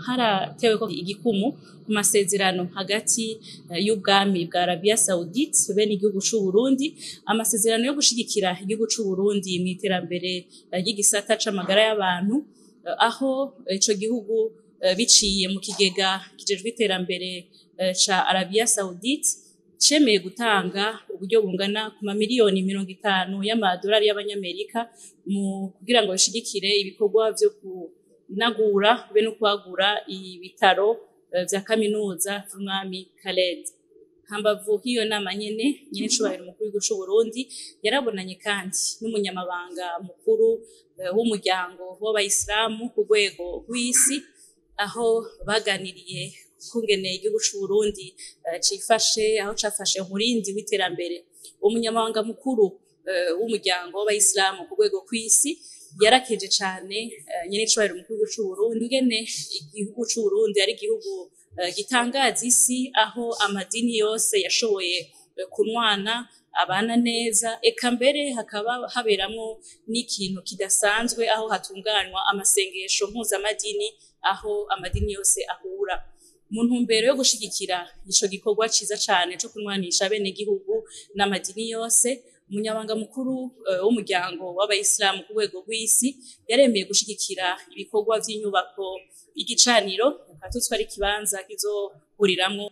Harateweko igikumu ku masezerano hagati y'ubwami bwa Arabia Saoudite be n'igihugu c'u Burundi, amasezerano yo gushigikira igihugu c'u Burundi mw'iterambere ry'igisata c'amagara y'abantu, aho ico gihugu biciye mu kigega kijejwe iterambere ca Arabia Saoudite cemeye gutanga uburyo bungana ku mamiliyoni 50 y'amadolari y'abanyamerika mu kugira ngo bishigikire ibikorwa vyo kunagura be no kwagura ibitaro vya kaminuza vy'umwami Khaled. Hambavu hiyo nama nyene, nyenecubahiro umukuru w'igihugu c'u Burundi yarabonanye kandi n'umunyamabanga mukuru w'umuryango w'abayisilamu ku rwego rw'isi, aho baganiriye kungene igihugu c'u Burundi cifashe, aho cafashe umurindi w'iterambere. Umunyamabanga mukuru w'umuryango w'abayisilamu ku rwego kw'isi yarakeje cane nyenecubahiro umukuru w'igihugu c'u Burundi ingene igihugu c'u Burundi ari igihugu gitangaza isi, aho amadini yose yashoboye kunwana abana neza, eka mbere hakaba haberamwo n'ikintu kidasanzwe aho hatunganywa amasengesho mpuzamadini, aho amadini yose ahura. Mu ntumbero yo gushigikira ico gikorwa ciza cane co kunwanisha abenegihugu n'amadini yose, umunyabanga mukuru w'umuryango w'abayisilamu ku rwego rw'isi yaremeye gushigikira ibikorwa vy'inyubako y'igicaniro, akaba tuzi ko ari ikibanza kizohuriramwo